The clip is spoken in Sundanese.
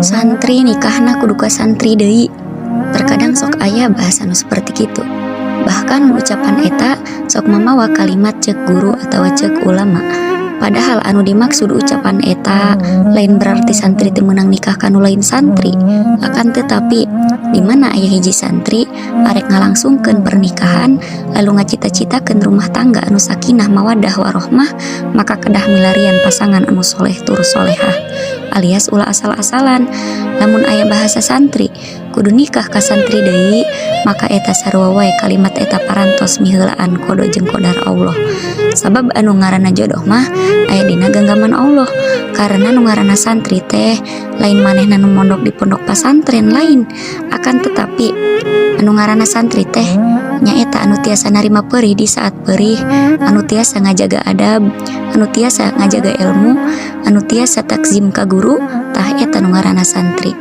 Santri nikahna kudu ka santri deui. Terkadang sok aya bahasa nu seperti kitu. Bahkan ucapan eta sok mamawa kalimat cek guru atau cek ulama. Padahal anu dimaksud ucapan eta lain berarti santri teu meunang nikah ka nu lain santri. Akan tetapi di mana aya hiji santri arek ngalangsungkeun pernikahan lalu ngacita-citakeun rumah tangga anu sakinah, mawadah, warohmah, maka kedah milarian pasangan anu soleh tur solehah, alias ulah asal-asalan. Lamun aya bahasa santri kudu nikah ka santri deui, maka eta sarua wae kalimat eta parantos miheulaan qada jeung qadar Allah, sabab anu ngaranna jodoh mah aya dina genggaman Allah. Karena nu ngaranna santri teh lain manehna nu mondok di pondok pasantren, lain. Akan tetapi anu ngaranna santri teh nyaeta anu tiasa narima perih di saat perih, anu tiasa ngajaga adab, anu tiasa ngajaga ilmu, anu tiasa takzim ka guru. Tah, eta nu ngaranna santri.